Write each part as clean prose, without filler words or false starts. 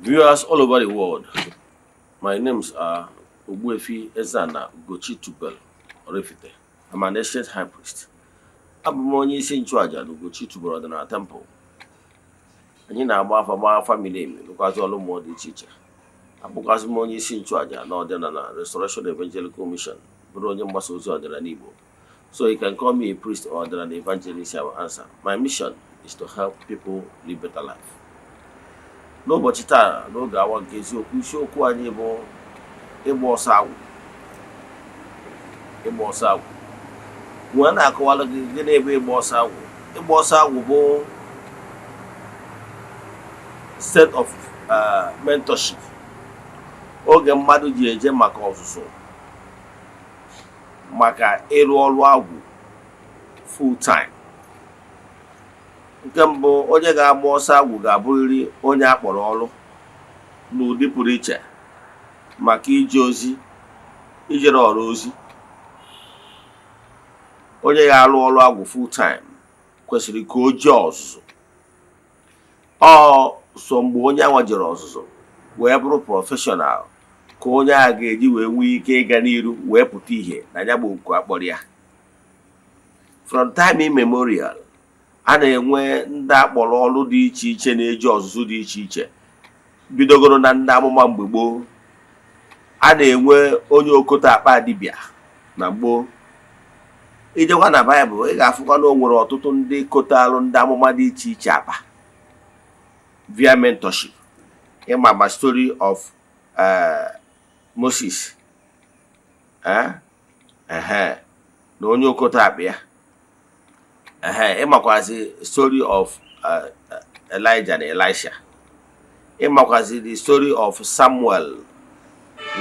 Viewers all over the world, my names are Ogbuefi Ezana Ugochi Tubelu Oraifite. I'm an ancient high priest. Abụ m onye isi nchụaja na Ugochi Tubelu Ọdịnala Temple. Anyị na-agba afa, gbaa afa miri emi, rụkwazị ọrụ mmụọ dị iche iche. Abụkwazị m onye isi nchụaja na Ọdịnala Restoration Evangelical Mission, bụrụ onye mgbasa ozi ọdịnala Igbo. So you can call me a priest or ọdịnala evangelist, I will answer. My mission is to help people live better life. N'ụbọchị taa, n'oge awa nke eziokwu, isiokwu anyị bụ ịgba ọsọ agwụ. Ịgba ọsọ agwụ nwee na-akọwalụ gị gịnị bụ ịgba ọsọ agwụ. Ịgba ọsọ agwụ bụ state of mentorship, oge mmadụ ji eje maka ọzụzụ maka ịrụ ọrụ agwụ full time. Nke mbụ, onye ga-agba ọsọ agwụ ga-abụrịrị onye a kpọrọ ọrụ n'ụdị pụrụ iche maka ije ozi, ijere ọrụ ozi. Onye ga-arụ ọrụ agwụ full time kwesịrị ka o jee ọzụzụ. Ọ so mgbe onye anwa jere ọzụzụ wee bụrụ professional ka onye a ga-eji wee nwee ike ịga n'iru wee pụta ìhè na ya bụ oku akpọrọ ya. From time immemorial, a na-enwe ndị akpọrọ ọrụ dị iche iche na-eji ọzụzụ dị iche iche, bidogoro na ndị amụma mgbe gboo. A na-enwe onye okoto akpa dibịa na gboo. Ijekwa na Baịbụl, ị ga-afụkwa na o nwere ọtụtụ ndị kotalụ ndị amụma dị iche iche akpa via mentorship. Ịma ma story of Moses ehe na onye okoto akpa ya, ehe. Ịmakwazi story of Elijah na Elisha. Ịmakwazi the story of Samuel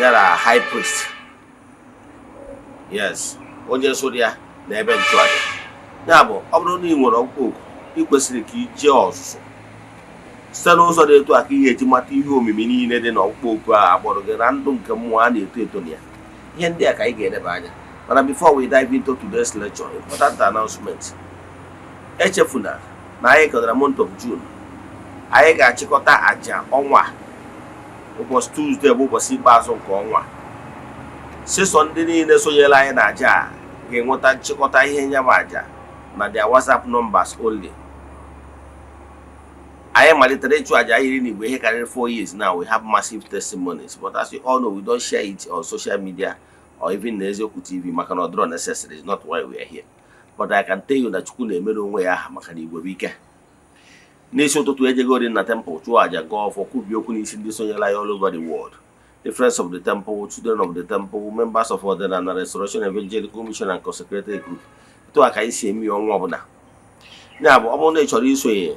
yara high priest, yes, onye soro ya n'ebe nchụaja ya. Bụ ọ bụrụ na ị nwere ọkpụkpọ oku, ị kwesịrị ka ị jee ọzụzụ. Site n'ụzọ dị etu a ka ị ga-eji mata ihe omimi niile dị n'ọkpụkpọ oku a akpọrọ gị na ndụ nke mmụọ a na-eto eto na ya. Ihe ndị a ka anyị ga-eleba anya. Mana before we dive into today's lecture, important announcement: echefuna na anyị kọdara month of June. Anyị ga-achịkọta àjà ọnwa a. Ụbọchị Tuesday bụ ụbọchị ikpeazụ nke ọnwa. Sịsọ ndị niile sonyere anyị na àjà a ga-enweta nchịkọta ihe nya bụ àjà na their WhatsApp numbers only. Anyị malitere ịchụ àjà iri n'igwe ihe karịrị 4 years now. We have massive testimonies, but as you all know, we don't share it on social media or even na Eziokwu TV maka na ọ dịrọ necessary. Is not why we are here. But I can tell you na Chukwu na-emere onwe ya aha maka na igwe bụ ike. N'isi ụtụtụ, ejegori na temple chụọ àjà, gọọ ọfọ, kwubie okwu n'isi ndị sonyere anyị all over the world, the Friends of the Temple, Children of the Temple, members of Ọdịnala Restoration Evangelical Mission and Consecrated Group. Etu a ka anyị si eme ya ọnwa ọbụla. Ya bụ, ọ bụrụ na ị chọrọ isonye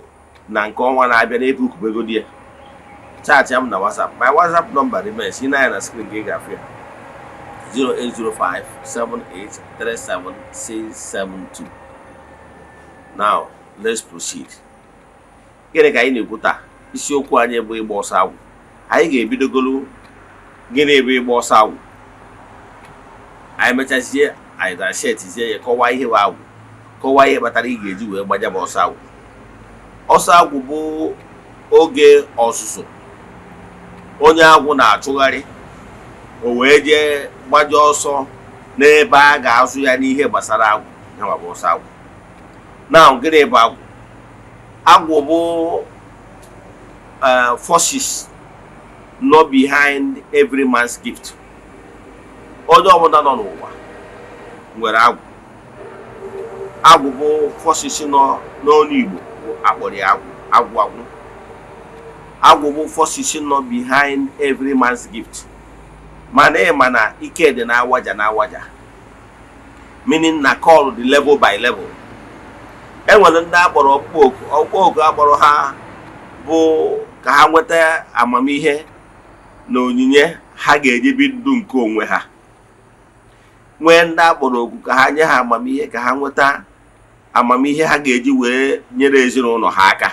na nke ọnwa na-abịa n'ebe ukubegodi ya, chat ya m na WhatsApp. My WhatsApp number remains. Ị na-anya na screen ka ị ga-afụ ya: 08057837672. Now let's proceed. Gịnị ka anyị na-ekwu taa? Isiokwu anyị bụ ịgba ọsọ agwụ. Anyị ga-ebidogolu gịnị bụ ịgba ọsọ agwụ. Anyị mechazie, anyị ga-ashetizie ya, kọwaa ihe bụ agwụ, kọwaa ihe kpatara ị ga-eji wee gbaja bụ ọsọ agwụ. Ọsọ agwụ bụ oge ọzụzụ onye agwụ na-achụgharị, o wee jee gbaje ọsọ n'ebe a ga-azụ ya n'ihe gbasara agwụ. Ya bụ ọsọ agwụ. Na gịnị bụ agwụ? Agwụ bụ forces nọ behind every man's gift. Onye ọbụla nọ n'ụwa nwere agwụ. Agwụ bụ forces nọ n'ọnụ Igbo bụ akpọrọ ya agwụ, agwụ, agwụ. Agwụ bụ forces nọ behind every man's gift. Mana ị ma na ike dị na awaja na awaja, meaning na call dị level by level. E nwere ndị akpọrọ ọkpụkpọ oku. Ọkpụkpọ oku akpọrọ ha bụ ka ha nweta amamihe na onyinye ha ga-eji bi ndụ nke onwe ha. Nwee ndị akpọrọ oku ka ha nye ha amamihe, ka ha nweta amamihe ha ga-eji wee nyere ezinụlọ ha aka.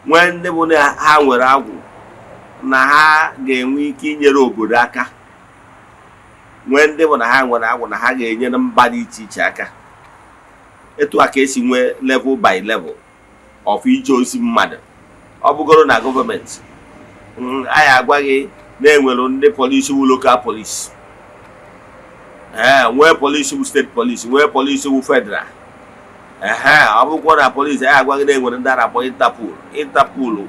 Nwee ndị bụ na ha nwere agwụ na ha ga-enwe ike inyere obodo aka. Nwee ndị bụ na ha nwere agwụ na ha ga-enyere mba dị iche iche aka. Etu a ka esi nwee level by level of ije ozi mmadụ. Ọ bụgoro na gọọmenti, Anyị agwa gị na-enwere ndị polisi wu local police, ee, nwee polisi wu state police, nwee polisi wu federal. Ehe, ọ bụkwa na polisi, anyị agwa gị na enwere ndị a na-akpọ Interpol. Interpol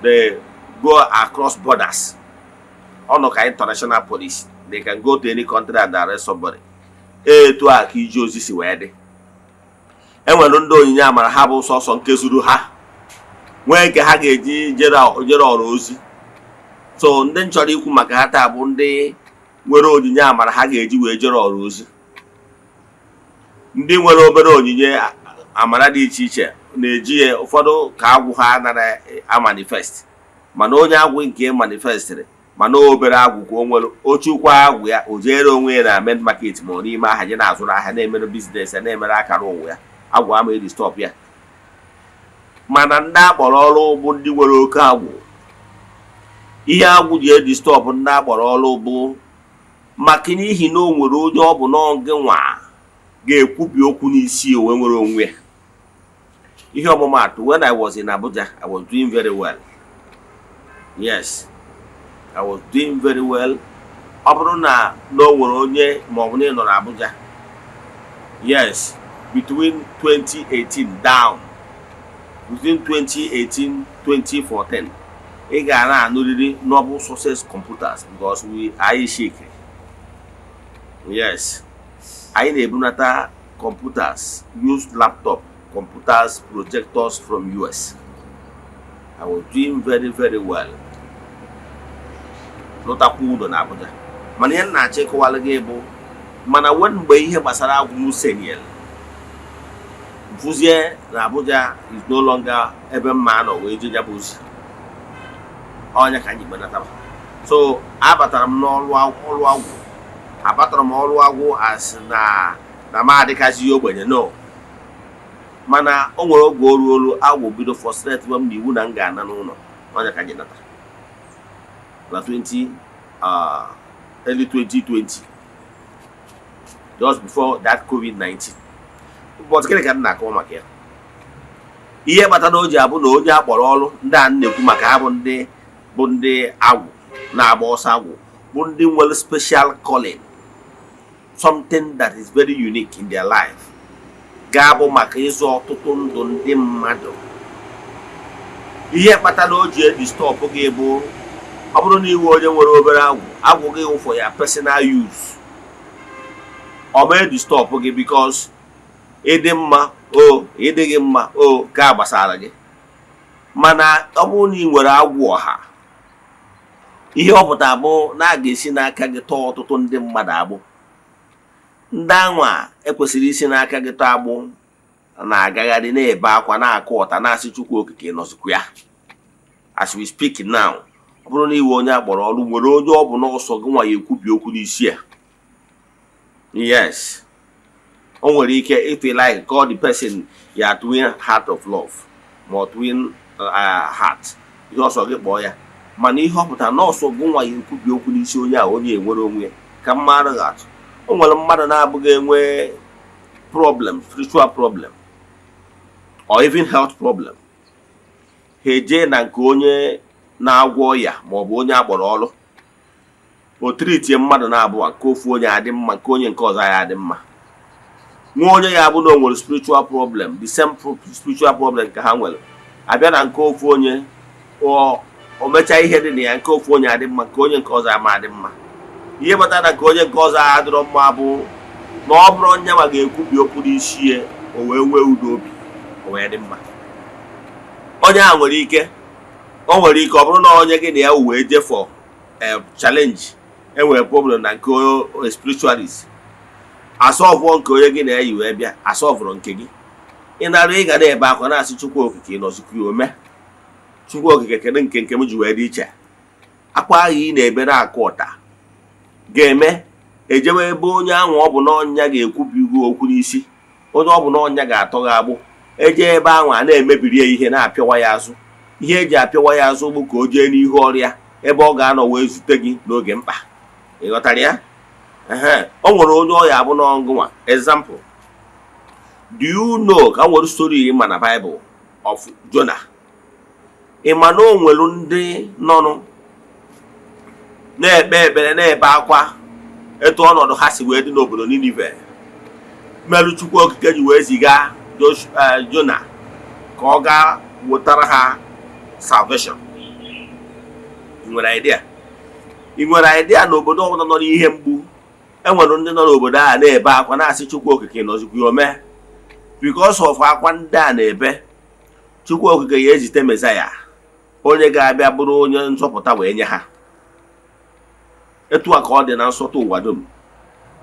they go across borders, ọ nọ ka international police. They can go to any country and arrest somebody. Etu a ka ije ozi si wee dị. Enwere ndị onyinye amara ha bụ sọsọ nke zuru ha, nwee nke ha ga-eji jere ọrụ ozi. So ndị m chọrọ ikwu maka ha taa bụ ndị nwere onyinye amara ha ga-eji wee jere ọrụ ozi. Ndị nwere obere onyinye amara dị iche iche na-eji ya ụfọdụ ka agwụ ha nara amanifest, mana onye agwụ nke manifestịrị, mana obere agwụ ka o nwere, ochukwa agwụ ya, o jere onwe ya na main market ma ọ n'ime ahịa je na-azụrụ ahịa, na-emere business ya, na-emere akara ụwa ya. Agwụ ama eri stop ya. Mana ndị akpọrọ ọrụ bụ ndị nwere oke agwụ. Ihe agwụ ji edi stop ndị akpọrọ ọrụ bụ maka n'ihi na o nwere onye ọ bụ n'oge nwa ga-ekwubi okwu n'isi onwe nwere onwe ya. Ihe ọmụmaatụ, when I was in Abuja, I was doing very well. Yes, I was doing very well. Ọ bụrụ na o nwere onye ma ọ bụ na ị nọ n'Abuja, yes, between 2018 down, between 2018 2014, ị ga na-anụrịrị Noble Success Computers because we anyị shake. Yes, anyị na-ebunata computers, used laptop, computers, projectors from US. I was doing very, very well, lụtakwa ụlọ na Abuja. Mana ihe m na-achọ ịkọwara gị bụ, mana when mgbe ihe gbasara agwụ m seniel mfụzie na Abuja is no longer ebe mma anọ wee je ya bụ ozi ọnya ka anyị gbenatara. So abatara m n'ọrụ ọrụ agwụ, abatara m ọrụ agwụ asị na m adịkazi ogbenye, no. Mana o nwere oge o ruolu, agwụ bido frustrate m na iwu na m ga-ana n'ụlọ ọnya ka anyị natara na 20 early 2020, just before that COVID-19. But gịnị ka m na-akọwa maka ya? Ihe kpatara o ji abụ na onye akpọrọ ọrụ, ndị a na-ekwu maka ha bụ ndị agwụ na-agba ọsọ agwụ, bụ ndị nwere special calling, something that is very unique in their life, ga-abụ maka ịzụ ọtụtụ ndụ ndị mmadụ. Ihe kpatara o ji edistop gị bụ, ọ bụrụ na iwe onye nwere obere agwụ, agwụ gị wụ for ya personal use, ọ ma edistop gị because ịdị mma o ịdịghị mma o ka gbasara gị. Mana ọ bụrụ na ị nwere agwụ ọha, ihe ọ pụtara bụ na a ga-esi n'aka gị tọọ ọtụtụ ndị mmadụ agbụ. Ndị anwa ekwesịrị isi n'aka gị tọọ agbụ na-agagharị, na-ebe akwa, na-akụ ọta, na-asị, "Chukwu Okike, nọzikwa ya?" As we speak now, ọ bụrụ na iwe onye akpọrọ ọrụ nwere onye ọ bụ n'ọsọ gị nwa ya ekwubi okwu n'isi ya, yes, o nwere ike, if you like, call the person ya twin heart of love ma ọ twin heart, ihe ọsọ gị kpọọ ya. Mana ihe ọ pụtara, nọọsụ gị nwa ya ekwubi okwu n'isi onye a, onye enwere onwe ya. Ka mmadụ ga-atụ, o nwere mmadụ na-abụghị enwe problem, spiritual problem or even health problem, ha eje na nke onye na-agwọ ọya ma ọ bụ onye akpọrọ ọrụ, o treatie mmadụ na-abụọ, nke ofu onye adị mma, nke onye nke ọzọ ya adị mma. Nwa onye ya abụ na o nwere spiritual problem, the same spiritual problem ka ha nwere, abịa na nke ofu onye, o mechaa ihe dị na ya, nke ofu onye adị mma, nke onye nke ọzọ ama adị mma. Ihe kpatara na nke onye nke ọzọ adịrọ mma bụ na ọ bụrụ onye ma ga-ekwubi okwu n'isi ya, o wee nwee udo obi, o wee dị mma. Onye a nwere ike, o nwere ike ọ bụrụ na onye gị na ya wee jee for challenge, enwere problem na nke spiritualist, asolveọ nke onye gị na ya yi wee bịa, asolverọ nke gị, ị nara, ị ga na-ebe akwa, na-asị, "Chukwu Okike, ị nọzikwa ome? Chukwu Okike, kedu nke m ji wee dị iche?" Akwa ahụ ị na-ebe na-akụ ọta ga-eme ejewe ebe onye ahụ ọ bụ n'ọnya ga-ekwubi okwu n'isi onye ọ bụ n'ọnya ga-atọ gị agbụ. Eje ebe ahụ a na-emebiri ya ihe, na-apịawa ya azụ. Ihe eji apịawa ya azụ bụ ka o jee n'ihu ọrịa ebe ọ ga-anọ wee zute gị n'oge mkpa. Ị ghọtara ya? Ehe, o nwere onye ọya abụ n'ọngụnwa. Example, do you know, ka m nwere story ma na Bible of Jonah, ị ma na o nwere ndị nọnụ Na-ekpe ekpere, na-ebe akwa etu ọnọdụ ha si wee dị n'obodo Ninive, merụ Chukwu Okike ji wee ziga Jona ka ọ gaa wetara ha salvation. Ị nwere idea? Ị nwere idea na obodo ọbụla nọ n'ihe mgbu, enwere ndị nọ n'obodo a na-ebe akwa, na-asị Chukwu Okike nọzikwa ya ome? Because of akwa ndị a na-ebe, Chukwu Okike ya ezite Messiah, onye ga-abịa bụrụ onye nzọpụta wee nye ha. Etu a ka ọ dị na nsọtụ ụwa dum.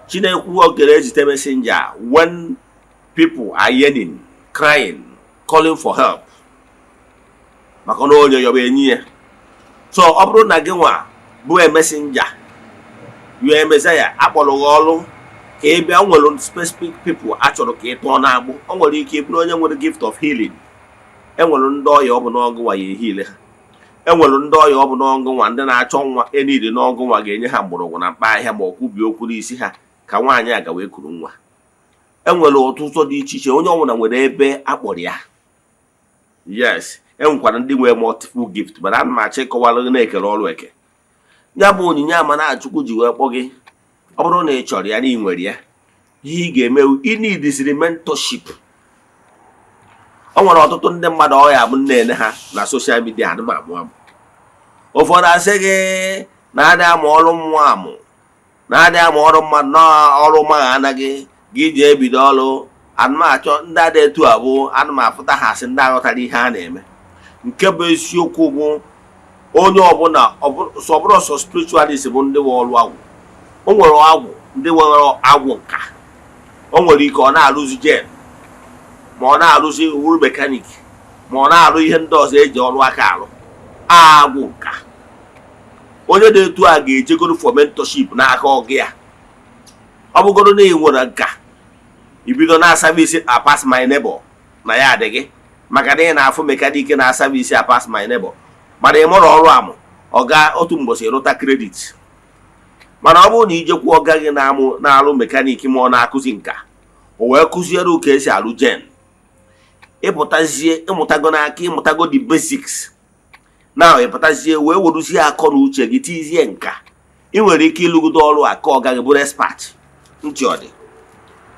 Chineke okere ezite messenger when people are yearning, crying, calling for help, maka na onye yọba enyi ya. So ọ bụrụ na gị nwa bụ a messenger, you are a messiah, akpọrọ gị ọrụ ka ị bịa, nwere specific people achọrọ ka ị tụọ n'agbụ. O nwere ike ịbụrụ onye nwere gift of healing. Enwere ndị ọya ọ bụ n'ọgụ nwa ya ehile ha. Enwere ndị ọya ọ bụ n'ọgụ nwa, ndị na-achọ nwa enidi n'ọgụ nwa ga-enye ha mgbọrọgwụ na mkpa ahịhịa ma ọ kwubie okwu n'isi ha ka nwaanyị a ga wee kuru nwa. Enwere ọtụtụ dị iche iche. Onye ọbụla nwere ebe akpọrọ ya. Yes, enwekwara ndị nwere multiple gift, mana ana m achọ ịkọwara gị na-ekere ọrụ eke. Ya bụ onyinye amara Chukwu ji wee kpọ gị. Ọ bụrụ na ị chọrọ ya na ị nwere ya, ihe ị ga-eme, ị nidiziri mentorship. O nwere ọtụtụ ndị mmadụ ọ ya bụ nne ha na social media anụ amụ amụ. Ụfọdụ asị gị na adị amụ ọrụ mmụọ, amụ na adị amụ ọrụ mmadụ, na ọrụ magha anaghị gị ji ebido ọrụ. Anụmachọ ndị adị etu a bụ ana m afụta ha asị ndị aghọtara ihe a na-eme. Nke bụ eziokwu bụ, onye ọbụla, sọ bụrụ sọ spiritualist bụ ndị nwe ọrụ agwụ. O nwere agwụ, ndị nwere agwụ nka. O nwere ike ọ na-arụzi gen, ma ọ na-arụzi wuru mechanic, ma ọ na-arụ ihe ndị ọzọ eji ọrụ aka arụ, agwụ nka. Onye dị etu a ga-ejegoro for mentorship n'aka ọgụ ya. Ọ bụgoro na ị nwere nka, ibido na service a pass my neighbor na ya adịghị, maka na ị na-afụ mechanic na service a pass my neighbor, mana ị mụrụ ọrụ amụ ọga otu mbọchị ịrụta credit. Mana ọ bụrụ na ijekwu ọga gị na-amụ na-arụ mechanic, ma ọ na-akụzi nka, o wee kụziere ka esi arụ gen, ịpụtazie, ịmụtago n'aka, ịmụtago the basics na ịpụtazie wee weruzie akọ na uche gị tizie nka, ị nwere ike ịlụgodo ọrụ a ka ọ gaghị bụrụ expert. Ntị, ọ dị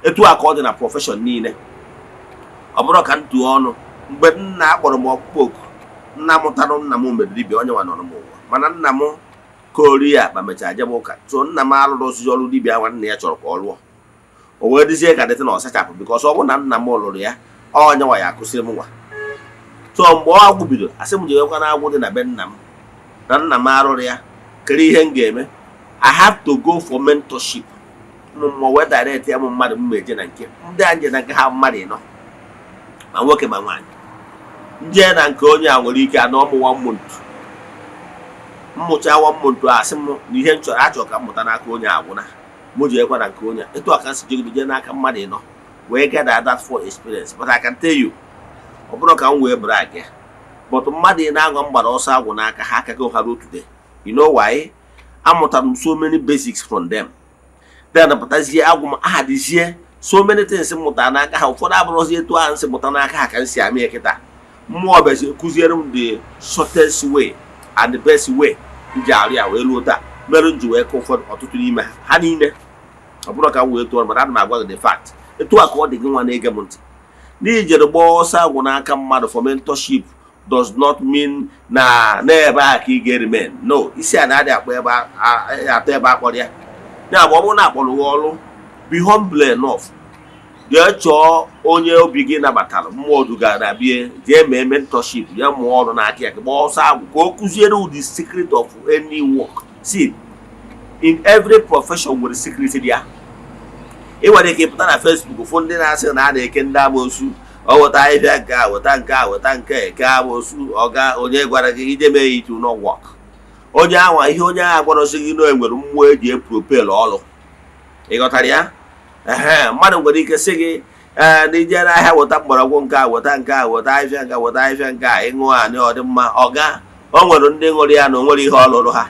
etu a ka ọ dị na profession niile. Ọ bụrụ ka m tụọ ọnụ, mgbe nna akpọrọ m ọkpụkpọ oku, nna mụtarụ nna m mere dibịa, onye nwa nọrọ m ụwa, mana nna m kori ya akpa mechaa jebe ụka. So nna m alụrụ osisi ọrụ dibịa nwa nna ya chọrọ ka ọ lụọ. O wee dịzie ka dịtị na ọ sachapụ, because ọ bụrụ na nna m lụrụ ya, onye nwa ya akụsịrị m nwa. So mgbe ọ agwụ bidoro, asị m jewekwa na agwụ dị na be nna m, na nna m arụrụ ya, kedu ihe m ga-eme? I have to go for mentorship. Ụmụ mmụọ wee direct ya m mmadụ m eje na nke ndị a nje na nke ha, mmadụ ịnọ, ma nwoke ma nwaanyị. Nje na nke onye a nwere ike anọ mụ one month, mmụcha one month, a asị m na ihe m chọrọ achọ ka m mụta n'aka onye agwụna, mụ jeekwa na nke onye a. Etu a ka m si jegide jee n'aka mmadụ ịnọ wee gather that for experience. But I can tell you, ọ bụrụ ka m wee brag ya, but mmadụ ị na-aṅụ m gbara ọsọ agwụ n'aka ha akago ha ruo today. You know why? Amụtara m so many basics from them. Then pụtazie agwụ m ahadizie so many things m mụtara n'aka ha. Ụfọdụ abụrụzi etu ahụ m si mụta n'aka ha ka m si amị ya kịta. Mmụọ bịazi kụziere m the shortest way and the best way m ji arụ ya wee ruo taa, mere m ji wee kụ ụfọdụ ọtụtụ n'ime ha ha niile. Ọ bụrụ ka m wee tụọ, mana ana m agwa gị the fact. Etu a ka ọ dị gị nwa na-ege m ntị n'ihi jere gbaa ọsọ agwụ n'aka mmadụ for mentorship does not mean na n'ebe a ka ị ga-remain. No, isi a na-adị akpọ ebe atọ ebe akpọrọ ya. Ya bụ, ọ bụrụ na akpọrọ gị ọrụ, be humble enough, jee chọọ onye obi gị nabatara, mmụọ dugara na bie, jee mee mentorship ya, mụọ ọrụ n'aka ya, gbaa ọsọ agwụ ka o kụziere the secret of any work. See, in every profession nwere secret dị ya. Ị nwere ike ịpụta na Facebook fụ ndị na-asị na a na-eke ndị amoosu, ọ weta ahịhịa nke a, weta nke a, weta nke a, eke amoosu. Ọga, onye gwara gị ije mee ya? It will not work. Onye anwa, ihe onye agha gwarọsị gị na enwere mmụọ eji epropel ọrụ. Ị ghọtara ya? Ehe, mmadụ nwere ike sị gị, ee, na ije n'ahịa weta mgbọrọgwụ nke a, weta nke a, weta ahịhịa nke a, weta ahịhịa nke a, ịṅụ a na ọ dị mma. Ọga, o nwere ndị ṅụrụ ya na o nwere ihe ọ lụrụ ha.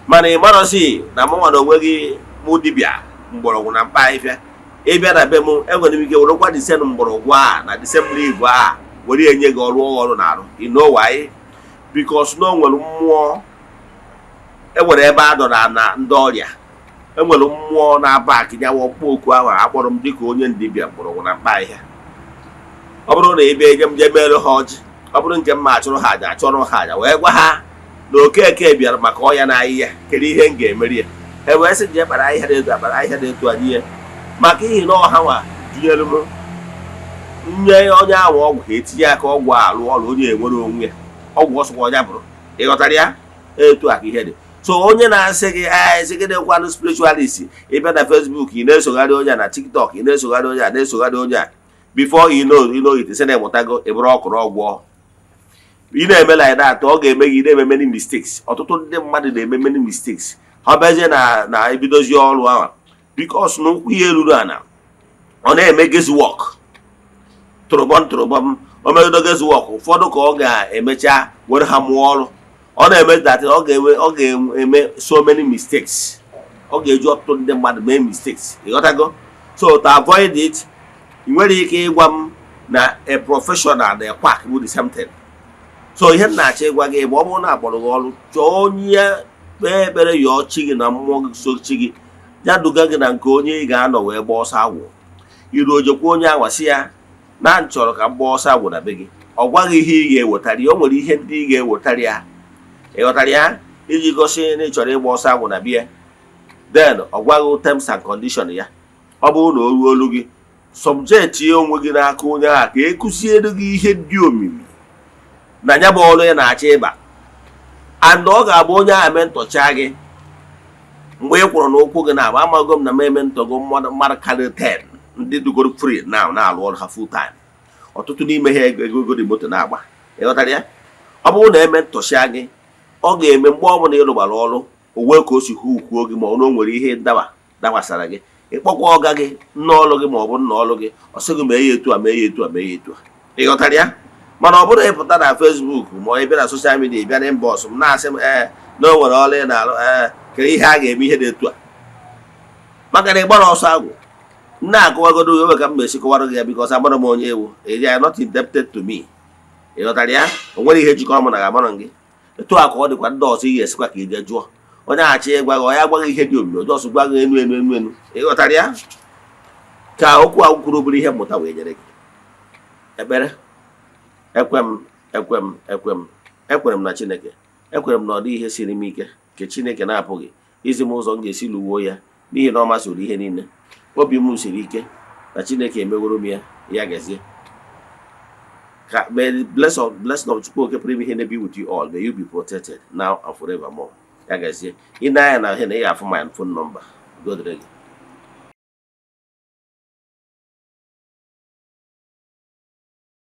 Mana ị marọsi na mụ nwa na onwe gị, mụ dibịa mgbọrọgwụ na mkpa ahịhịa, ịbịa na be m, enwere m ike werekwa the same mgbọrọgwụ a na the same leaf a were enye gị ọrụ ọrụ na arụ. You know why? Because na o nwere mmụọ Enwere ebe a dọrọ na ndị ọrịa, enwere mmụọ na-aba akịnyawa ọkpụkpọ oku ahụ akpọrọ m dịka onye ndibịa mgbọrọgwụ na mkpa ahịhịa. Ọ bụrụ na ị bịa eje m jee mere ha ọjị, ọ bụrụ nke mma achụrụ ha aja, achụrụ ha aja, wee gwa ha na Okeke bịara maka ọya na ahịhịa, kedu ihe m ga-emeri ya? E wee sị jee kpara ahịhịa dị etu, akpara ahịhịa dị etu a nye, maka ihi na ọha nwa dunyere m nye onye ahụ ọgwụ, ha etinye aka ọgwụ a alụ ọrụ, onye enwere onwe ya ọgwụ ọsọkwa ọnya bụrụ. Ịghọtara ya? Etu a ka ihe dị. So onye na-asị gị sị gị dịkwanụ spiritualist, ịbịa na Facebook, ị na-esogharị onye a, na TikTok, ị na-esogharị onye a, na-esogharị onye a, before you know it, sị na ịmụtago, ị bụrụ ọkụrụ ọgwụ. Ị na-eme like that, ọ ga-eme gị ị na-eme many mistakes. Ọtụtụ ndị mmadụ na-eme many mistakes. Ha bịazie na ebidozie ọrụ ahụ, because na ụkwụ ya eruru ana, ọ na-eme guess work, tụrụbọm tụrụbọm. O megido guess work ụfọdụ ka ọ ga-emecha were ha mụọ ọrụ. Ọ na-eme that, ọ ga-eme so many mistakes. Ọ ga-eji ọtụtụ ndị mmadụ mee mistakes. Ịghọtago? So to avoid it, ị nwere ike ịgwa m na a professional na quack bụ the same thing. So ihe m na-achọ ịgwa gị bụ, ọ bụrụ na akpọrọ gị ọrụ, chọọ onye, kpee ekpere, yọọ chi gị na mmụọ gị so chi gị ya duga gị na nke onye ị ga-anọ wee gbaa ọsọ agwụ. Iru ojekwa onye anwa, sị ya na m chọrọ ka m gbaa ọsọ agwụ na be gị. Ọ gwaghị ihe ị ga-ewetara ya. O nwere ihe ndị ị ga-ewetara ya, ịghọtara ya, iji gosi na ị chọrọ ịgba ọsọ agwụ na bịa. Then ọ gwaghị terms and condition ya. Ọ bụrụ na o ruo olu gị, subject onwe gị n'aka onye ahụ ka e kụziere gị ihe dị omimi na ya bụ ọrụ ị na-achọ ịba. And ọ ga-abụ onye ahụ mentorcha gị mgbe ị kwụrụ n'ụkwụ gị na-agba. Amago m na m ementorgo mmadụ karịrị 10 ndị dugoro free now, na-alụ ọrụ ha full time. Ọtụtụ n'ime ha ego dị moto na-agba. Ịghọtara ya? Ọ bụrụ na ementorcha gị, ọ ga-eme mgbe ọ bụla ị rụgbara ọrụ onwe ka o si hụ ukwuo gị, ma ọ na o nwere ihe ndaba dakwasara gị, ịkpọkwa ọga gị, nne ọrụ gị ma ọ bụ nna ọrụ gị, ọ sị gị mee ya etu a, mee ya etu a, mee ya etu a. Ịghọtara ya? Mana ọ bụrụ ịpụta na Facebook ma ọ bịa na social media, ị bịa na inbox m na-asị m ee na o nwere ọrụ ị na-arụ, ee, kedu ihe a ga-eme, ihe dị etu a, maka na ị gbara ọsọ agwụ m na-akọwagodo ewe ka m ma esi kọwara gị ya, because amara m onye ewu eri ya, not indebted to me. Ịghọtara ya? O nwere ihe jikọrọ m na ga-amara gị. Etu a ka ọ dịkwa ndị ọzọ. Ị ga-esikwa ka ije jụọ onye aghachi ịgwa gị, ọ ya gwa gị ihe dị omimi, ọjọọ gwa gị enu enu enu enu. Ịghọtara ya? Ka okwu a kwuru bụrụ ihe mmụta wee nyere gị. Ekpere: ekwe m, ekwe m, ekwe m, ekwere m na Chineke. Ekwere m na ọ dịghị ihe siri m ike nke Chineke na-apụghị izi m ụzọ m ga-esi lụwuo ya, n'ihi na ọ masịrị ihe niile. Obi m siri ike na Chineke emeworo m ya. Ya gazie. Ka may the blessing of Chukwu Oke pụrụ ime ihe be with you all. May you be protected now and forevermore. Ya gazie. Ị na-anya na ihe na ị ga-afụ my phone number. Udo dịrị gị.